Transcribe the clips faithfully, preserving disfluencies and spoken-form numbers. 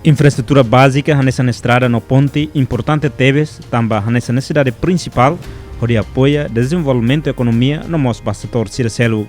Infraestrutura bázika hanesan estrada no ponte importante tebes, tanba hanesan nesesidade prinsipál hodi apoia dezenvolvimentu ekonomia no mós ba setór sira seluk.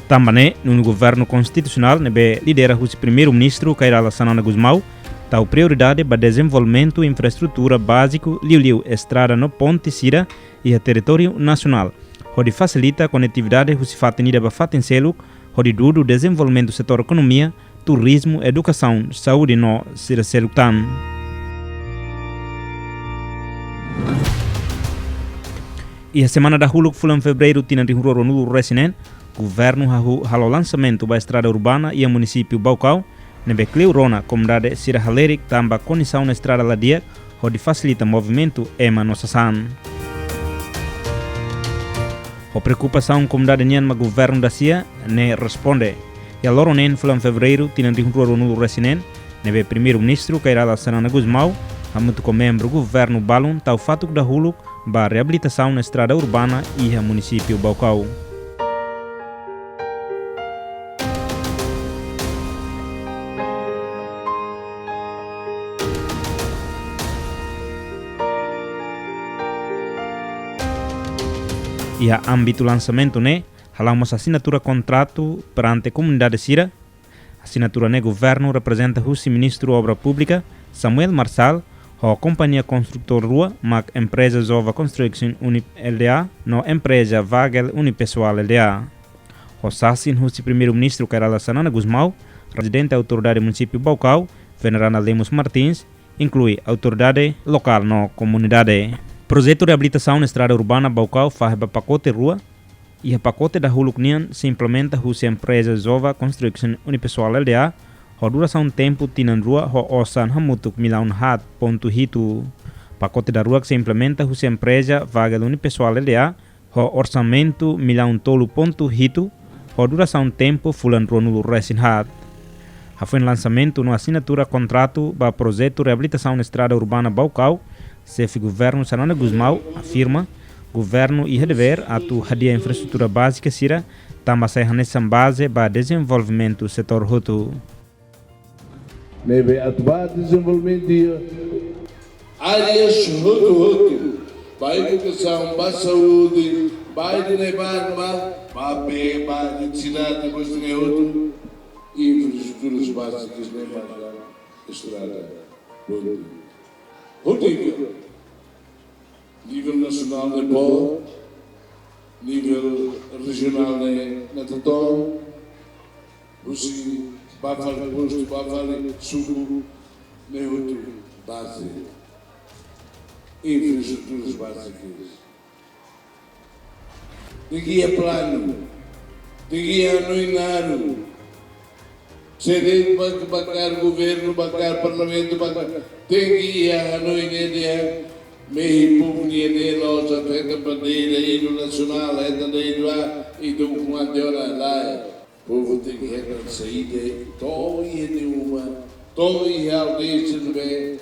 Tanba ne'e, nonu governu konstitusionál ne'ebé lidera husi Primeiru-Ministru Kay Rala Xanana Gusmão tau prioridade ba dezenvolvimentu infraestrutura báziku, liuliu estrada no ponte sira iha territóriu nasionál, hodi fasilita konetividade husi fatin ida ba fatin seluk, hodi dudu dezenvolvimentu setór ekonomia, turizmu, edukasaun, saúde no sira seluk tan. Iha semana dahuluk fulan Fevereiru tinan rihun rua ruanulu-resin-neen, governu hahú halo lansamentu ba estrada urbana iha munisípiu Baucau, ne'ebé kleur ona komunidade sira halerik tanba kondisaun estrada la di'ak hodi fasilita movimentu ema no sasán. Ho preokupasaun komunidade nian mak governu da sia ne'e responde. Iha loron neen fulan Fevereiru tinan rihun rua ruanulu-resin-neen, ne'ebé Primeiru-Ministru Kay Rala Xanana Gusmão hamutuk ho membru governu balun tau fatuk dahuluk ba reabilitasaun estrada urbana iha munisípiu Baucau. Iha ámbitu lansamentu ne'e, hala'o mós asinatura kontratu perante komunidade sira. Asinatura ne'e governu reprezenta husi Ministru Obra Públika, Samuel Marçal, ho kompañia konstrutór rua, mak empreza Zova Construction Uni L D A no empreza Wagel Unipessoal L D A. Ho sasin husi Primeiru-Ministru Kay Rala Xanana Gusmão, Prezidente Autoridade Munisípiu Baucau, Veneranda Lemos Martins, inklui autoridade lokál no komunidade. Projetu reabilitasaun estrada urbana Baucau fahe ba pakote rua. Iha pakote dahuluk nian sei implementa husi empreza Zova Construction Unipessoal L D A, ho durasaun tempu tinan rua ho osan hamutuk millaun haat pontu hitu. Pakote daruak sei implementa husi empreza Wagel Unipessoal L D A, ho orsamentu millaun tolu pontu hitu, ho durasaun tempu fulan ruanulu-resin-haat. Hafoin lansamentu no asinatura kontratu ba projetu reabilitasaun estrada urbana Baucau, Xefe Governu Xanana Gusmão afirma, governu iha devér atu hadi'a infraestrutura bázika sira, tanba sai hanesan baze ba dezenvolvimentu setór hotu. Ne'ebé atu ba dezenvolvimentu iha área hotu-hotu, ba edukasaun, ba saúde, ba ida-ne'e ba, ba, ba bee, ba eletrisidade, ba sira hotu, infraestruturas básicas ne'e maka estrada, ponte. Hotu, nivel nasionál ne'e boot, nivel rejionál ne'e natoon, husi ba fali postu, ba fali suku, ne'e hotu baze. Infraestruturas básicas. Tenke iha planu, tenke iha hanoin naruk. Sé de'it ba, ba kaer governu, ba kaer parlamentu, ba kaer, tenke iha hanoin ne'e di'ak, mehi povu nian ne'e la'ós atu hetan bandeira, hinu nasionál, hetan de'it ba, ida ukun ante ona, lae. Povu tenke hetan saida, to'o iha nia uma, to'o iha aldeia sira ne'ebé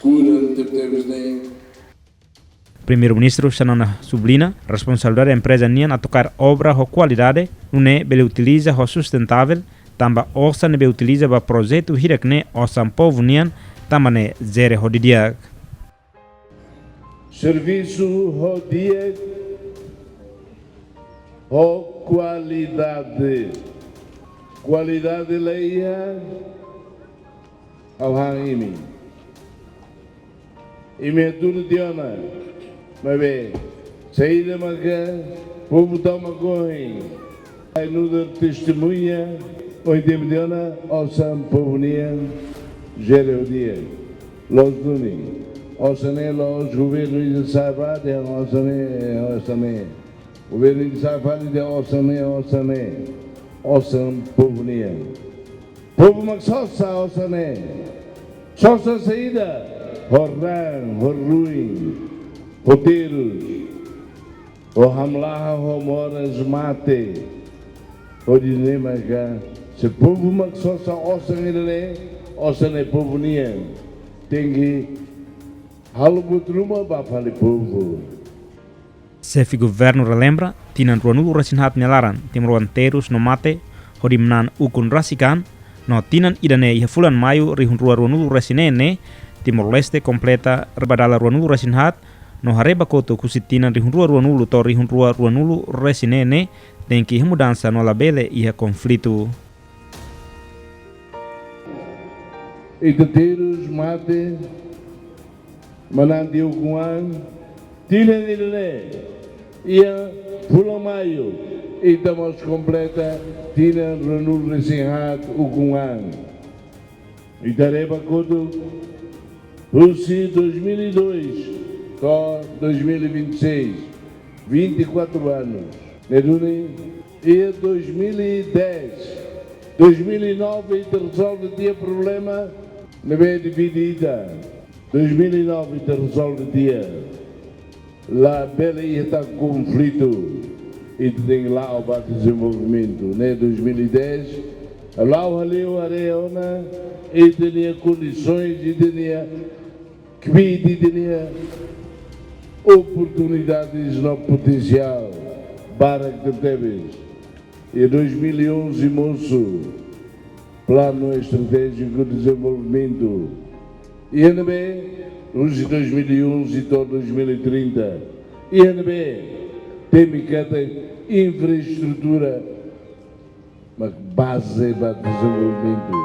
kudan tebetebes ne'e. Primeiru-Ministru Xanana subliña, responsabilidade empreza nian atu kaer obra ho kualidade, nune'e bele utiliza ho sustentável, tanba osan ne'ebé utiliza ba projetu hirak ne'e osan povu nian, tanba ne'e jere ho didi'ak. Servisu ho di'ak, ho kualidade. Kualidade la iha, ha'u han imi. Imi hatudu tiha ona, maibé, saida maka povu tomak ohin. Ai nu'udar testemuña, ohin temi tiha ona, osan povu nian, jere ho di'ak. Loos duni, osan ne'e la'ós governu ida sa'e ba dehan osan ne'e, osan ne'e. Governu ida sa'e fali dehan osan ne'e, osan ne'e. Osan povu nian. Povu mak sosa osan ne'e. Sosa saida, ho raan, ho ruin, ho terus, ho hamlaha, ho moras, mate. Hodi nune'e maka, se povu mak sosa osan ida-ne'e, osan ne'e povu nian. Tenke halo buat ruma ba fali povu. Xefe Governu relembra, tinan ruanulu-resin-haat nia laran, timoroan terus no mate, hodi manán ukun rasik an, No tinan ida-ne'e iha fulan Maiu rihun rua ruanulu resin neen ne'e, Timor-Leste kompleta reba dala ruanulu resin haat, no haree ba kotuk husi tinan rihun rua ruanulu to'o rihun rua ruanulu resin neen ne'e, tenke iha mudansa no labele iha konflitu. Ita terus mate, manán tiha ukun an, tinan ida-ne'e, iha fulan Maiu, ita mós kompleta tinan ruanulu resin haat ukun an. Ita haree ba kotuk, husi dois mil e dois to'o dois mil e vinte e seis, vinte e quatro anos. Ne'e duni, iha dois mil e dez, dois mil e nove ita rezolve tiha problema ne'ebé divide ita. Dois mil e nove ita rezolve tiha. Labele iha tan konflitu, ita tenke la'o ba dezenvolvimentu. Ne'e dois mil e dez, la'o hale'u haree ona, ita-nia kondisoens, ita-nia kbiit, ita-nia oportunidades no potensiál barak tebetebes. Iha dois mil e onze mosu Planu Estratéjiku Dezenvolvimentu. Iha ne'ebé, husi dois mil e onze to'o dois mil e trinta. Iha ne'ebé, temi katak infraestrutura mak baze ba dezenvolvimentu.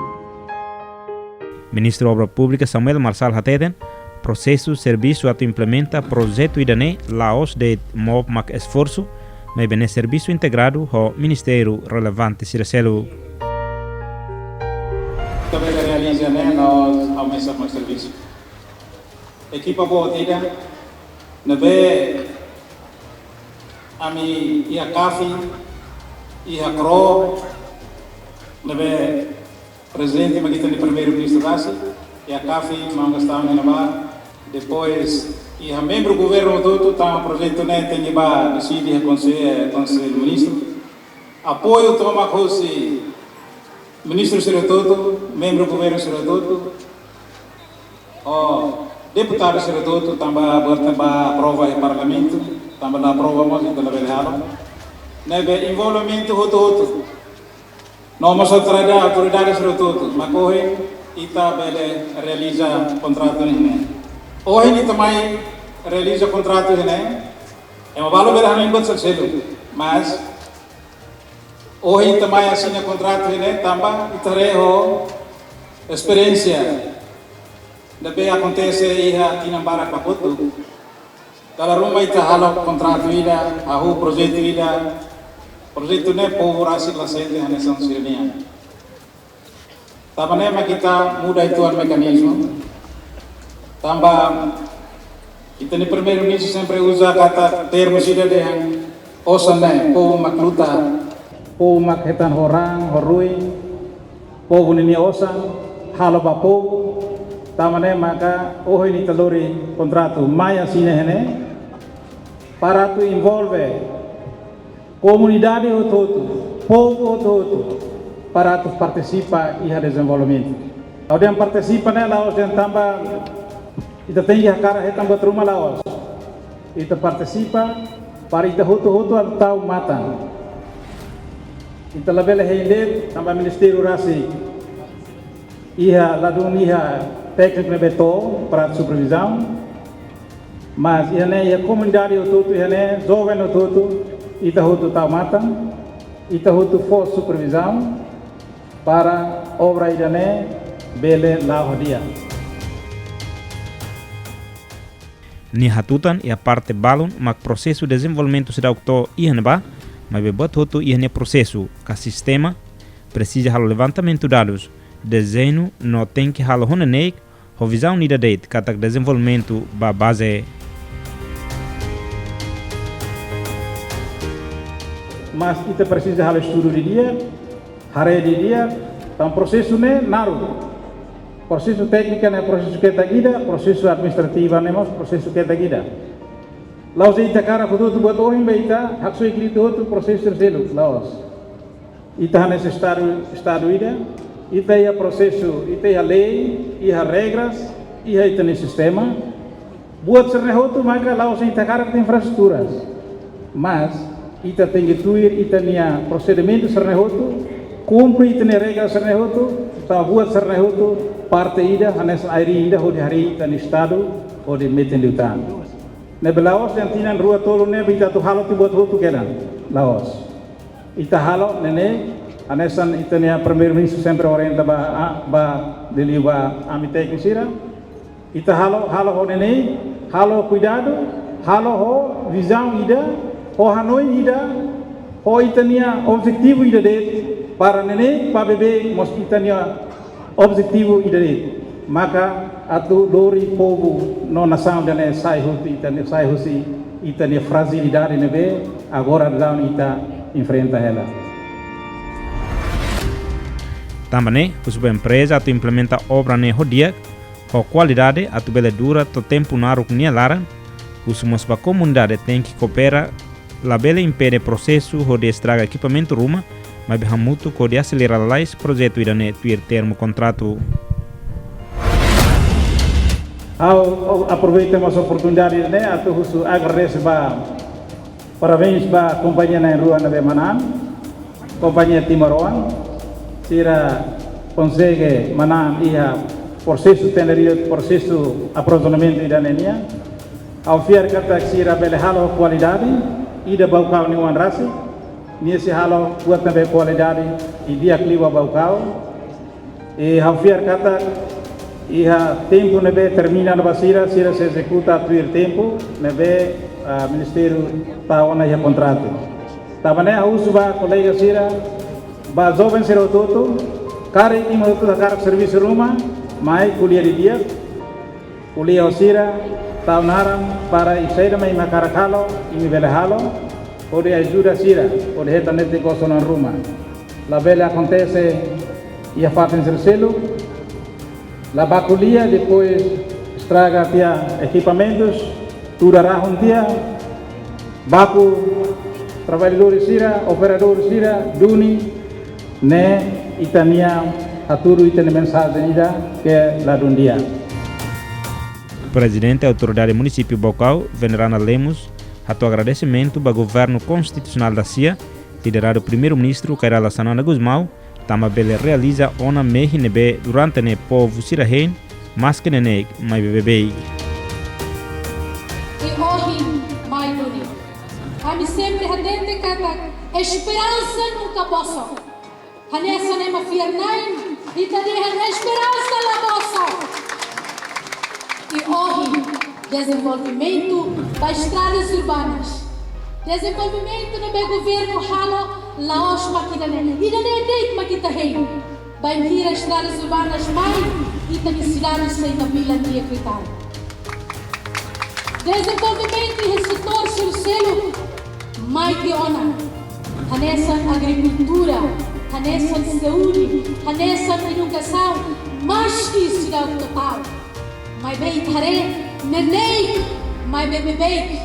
Ministru Obra Públika Samuel Marçal hateten, prosesu servisu atu implementa projetu ida-ne'e la'ós de'it MOP mak esforsu, maibé ne'e servisu integradu ho ministériu relevante sira seluk. Ita bele realiza ne'e no aumenta mós servisu. Ekipa boot ida, ne'ebé ami iha CAFI, iha KRO, ne'ebé prezidente mak ita-nia Primeiru-Ministru rasik, iha CAFI, maun Gastão iha ne'ebá, depois iha membru governu hotu-hotu, tanba projetu ne'e tenke ba deside iha konse-, Konsellu Ministru. Apoiu tomak husi ministru sira hotu-hotu, membru governu sira hotu-hotu, ho deputadu sira hotu-hotu, tanba buat ne'ebé aprova iha Parlamentu, tanba la aprova mós ita labele halo. Ne'ebé envolvimentu hotu-hotu. No mós autoridade, autoridade sira hotu-hotu, mak ohin ita bele realiza kontratu ne'e. Ohin ita mai realiza kontratu ne'e, ema balu bele hanoin buat seluk-seluk. Mas ohin ita mai asina kontratu ne'e tanba ita haree ho esperiénsia ne'ebé akontese iha tinan barak ba kotuk. Dala ruma ita halo kontratu ida, hahú projetu ida, projetu ne'e povu rasik la sente hanesan sira-nian. Tanba ne'e mak ita muda uitoan mekanizmu. Tanba ita-nia Primeiru-Ministru sempre uza katak termu ida dehan osan ne'e povu mak luta, povu mak hetan ho raan, ho ruin, povu ninia osan halo ba povu. Tanba ne'e maka ohin ita lori kontratu mai asina iha ne'e para atu envolve komunidade hotu-hotu, povu hotu-hotu, para atu partisipa iha dezenvolvimentu. Ha'u dehan partisipa ne'e la'ós dehan tanba ita tenke hakarak hetan buat ruma, la'ós. Ita partisipa para ita hotu-hotu atu tau matan. Ita labele hein de'it tanba ministériu rasik iha, ladún iha tékniku ne'ebé to'o para supervizaun. Mas iha ne'e iha komunidade hotu-hotu, iha ne'e joven hotu-hotu, ita hotu tau matan, ita hotu fó supervizaun para obra ida-ne'e bele la'o di'ak. Nia hatutan iha parte balun mak prosesu dezenvolvimentu seidauk to'o iha ne'ebá, maibé buat hotu iha nia prosesu ka sistema, presiza halo levantamentu dadus, dezeñu no tenke halo ho neineik, ho vizaun ida de'it katak dezenvolvimentu ba baze. Mas ita presiza halo estudu didi'ak, haree didi'ak, tanba prosesu ne'e naruk. Prosesu téknika ne'e prosesu ketak ida, prosesu administrativa ne'e mós prosesu ketak ida. La'ós ita hakarak hotu-hotu buat ohin ba ita, haksoit klit hotu prosesu seluk, la'ós. Ita hanesan estadu, estadu ida, ita iha prosesu, ita iha lei, iha regras, iha ita-nia sistema. Buat sira-ne'e hotu maka la'ós ita hakarak de'it infraestruturas. Mas ita tenke tuir ita-nia prosedimentu sira-ne'e hotu, kumpre ita-nia regras sira-ne'e hotu, Entaun buat sira-ne'e hotu parte ida, hanesan airida hodi harii ita-nia estadu, hodi metin liután. Ne'ebé la'ós dehan tinan rua tolu ne'e ita atu halo tiha buat hotu kedan. La'ós. Ita halo ne'e ne'e, hanesan ita-nia Primeiru-Ministru sempre orienta ba, a, ba, liuliu ba ami tékniku sira. Ita halo, halo ho ne'e ne'e, halo kuidadu, halo ho vizaun ida, ho hanoin ida, ho ita-nia objetivu ida de'it, para ne'e ne'e, para beibeik mós ita-nia objetivu ida de'it. Maka atu lori povu no nasaun ida-ne'e sai husi ita-nia, sai husi ita-nia frajilidade ne'ebé agora daudaun ita enfrenta hela. Tanba ne'e, husu ba empreza atu implementa obra ne'e ho di'ak, ho kualidade atu bele dura to'o tempu naruk nia laran, husu mós ba komunidade tenke koopera, labele impede prosesu hodi estraga ekipamentu ruma, maibé hamutuk hodi aselera lalais projetu ida-ne'e tuir termu kontratu. Ha'u aproveita mós oportunidade ne'e atu husu agradese ba, parabéns ba kompañia na'in-rua ne'ebé manán, kompañia timoroan, sira konsege manán iha prosesu tender, prosesu aprovizionamentu ida-ne'e nian. Ha'u fiar katak sira bele halo kualidade, ida Baucau nia oan rasik, nia sei halo buat ne'ebé kualidade, i di'ak liu ba Baucau. I ha'u fiar katak iha tempu ne'ebé termina ona ba sira, sira sei ezekuta tuir tempu ne'ebé, ah, Ministériu tau ona iha kontratu. Tanba ne'e ha'u husu ba kolega sira, ba joven sira hotu-hotu, karik imi hotu hakarak servisu ruma, mai ko'alia didi'ak, ko'alia ho sira, tau naran para saida mak imi hakarak halo, imi bele halo, hodi ajuda sira, hodi hetan netik osan ruma. Labele akontese iha fatin sira seluk, la bá ko'alia, depois estraga tiha ekipamentus, tuda rahun tiha, baku traballadór sira, operadór sira, duni, ne'e ita-nia hatudu ita-nia mensajen ida ke ladún di'ak. Prezidente Autoridade Munisípiu Baucau, Veneranda Lemos, hato'o agradesimentu ba Governu Konstitusionál da-sia, lideradu Primeiru-Ministru Kay Rala Xanana Gusmão, tanba bele realiza ona mehi ne'ebé durante ne'e povu sira hein, maske ne'e ne'e, maibé beibeik. I ohin mai duni. Ami sempre hatete katak esperansa nunka bosok. Hanesan ema fiar-na'in, ita dehan esperansa la bosok. I ohin, dezenvolvimentu ba estradas urbanas. Dezenvolvimentu ne'ebé governu halo la'ós mak ida-ne'e. Ida-ne'e de'it mak ita hein. Bainhira estradas urbanas mai, ita-nia sidade sei nabilan di'ak liután. Dezenvolvimentu iha setór seluk-seluk mai tiha ona. Hanesan agrikultura, hanesan saúde, hanesan edukasaun, maski seidauk totál. Maibé ita haree neineik, maibé beibeik.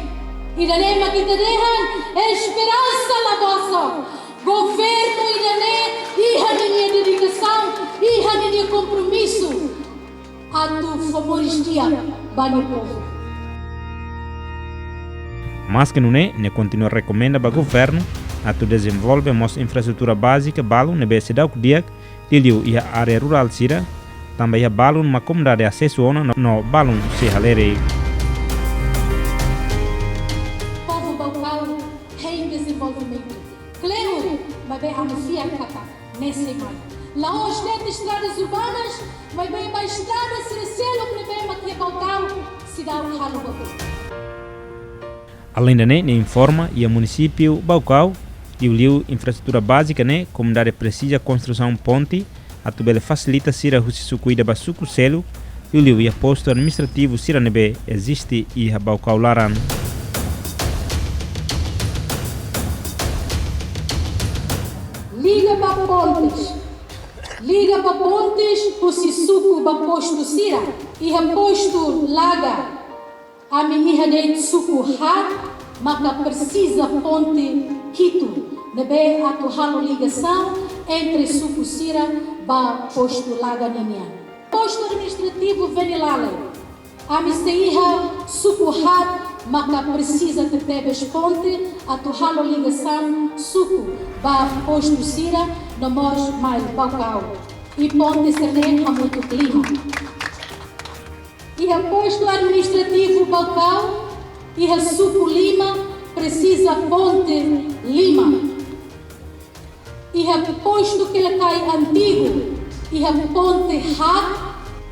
Ida-ne'e mak ita dehan esperansa la bosok. Governu ida-ne'e iha ninia dedikasaun, iha ninia kompromisu atu fó moris di'ak ba nia povu. Maske nune'e, nia kontinua rekomenda ba governu atu dezenvolve mós infraestrutura bázika balun ne'ebé seidauk di'ak, liuliu iha área rurál sira, tanba iha balun mak komunidade asesu ona no, no balun sei halerik. Povu Baucau hein dezenvolvimentu. Kleur, maibé ami fiar katak ne'e sei mai. La'ós de'it estradas urbanas, maibé ba estradas sira seluk ne'ebé mak iha Baucau seidauk halo hotu. Alende ne'e, nia informa iha munisípiu Baucau, liuliu infraestrutura bázika ne'e, komunidade presiza konstrusaun ponte atu bele fasilita sira husi suku ida ba suku seluk, liuliu iha postu administrativu sira ne'ebé eziste iha Baucau laran. Liga ba pontes. Liga ba pontes husi suku ba postu sira, iha postu Laga. Ami iha de'it suku haat maka presiza ponte hitu ne'ebé atu halo ligasaun entre suku sira ba postu Laga ninian. Postu administrativu Venilale. Ami sei iha suku haat maka presiza tebetebes ponte atu halo ligasaun suku ba postu sira no mós mai Baucau. I ponte sira-ne'e hamutuk lima. Iha postu administrativu Baucau, iha suku lima, presiza ponte lima. Iha postu Quelicai antigu, iha ponte haat,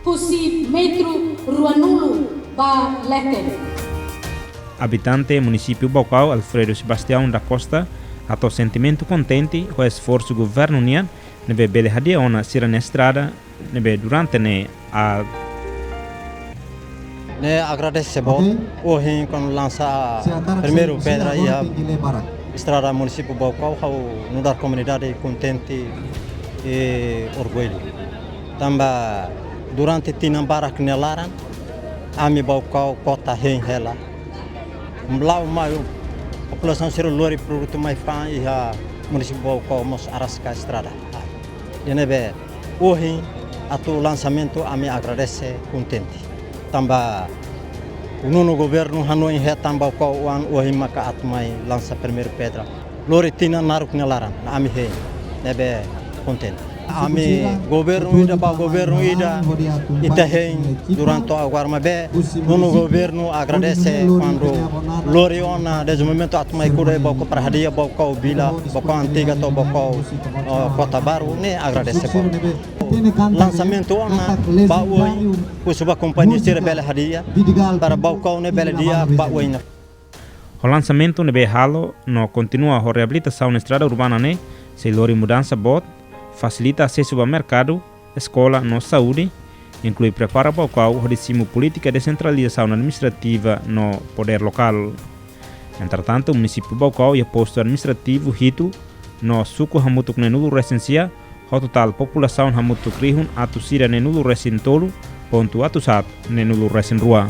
husi metru ruanulu ba leten. Abitante munisípiu Baucau, Alfredo Sebastião da Costa, hato'o sentimentu kontente ho esforsu governu nian ne'ebé bele hadi'a ona sira-nia estrada ne'ebé durante ne'e a... Ne'e agradese boot. Oke. Ohin kuandu lansa primeiru pedra iha estrada munisípiu Baucau, ha'u nu'udar komunidade kontente i orgullu. Tanba durante tinan barak nia laran, ami Baucau kota hein hela. La'o mai populasaun sira lori produtu mai fa'an iha munisípiu Baucau mós araska estrada. Ida ne'ebé ohin atu lansamentu ami agradese kontente. Tanba nonu governu hanoin hetan Baucau oan, ohin maka atu mai lansa primeiru pedra. Lori tinan naruk nia laran, ami hein, ne'ebé kontente. Ami governu ida ba governu ida, ita hein durante agora maibé, nonu governu agradese kuandu lori ona dezenvolvimentu atu mai kuda Baucau para hadi'a Baucau vila, Baucau antiga to'o Baucau, eh, kota baru, ne'e agradese boot. Lansamentu ona ba oin, husu ba kompañia sira bele hadi'a, para Baucau ne'e bele di'ak ba oin. Ho lansamentu ne'ebé halo no kontinua ho reabilitasaun estrada urbana ne'e, sei lori mudansa boot, fasilita asesu ba merkadu, eskola no saúde, inklui prepara Baucau hodi simu polítika desentralizasaun administrativa no podér lokál. Entretantu, munisípiu Baucau iha postu administrativu hitu no suku hamutuk neenulu resin sia, ho totál populasaun hamutuk rihun atus ida neenulu resin tolu pontu atus haat neenulu resin rua.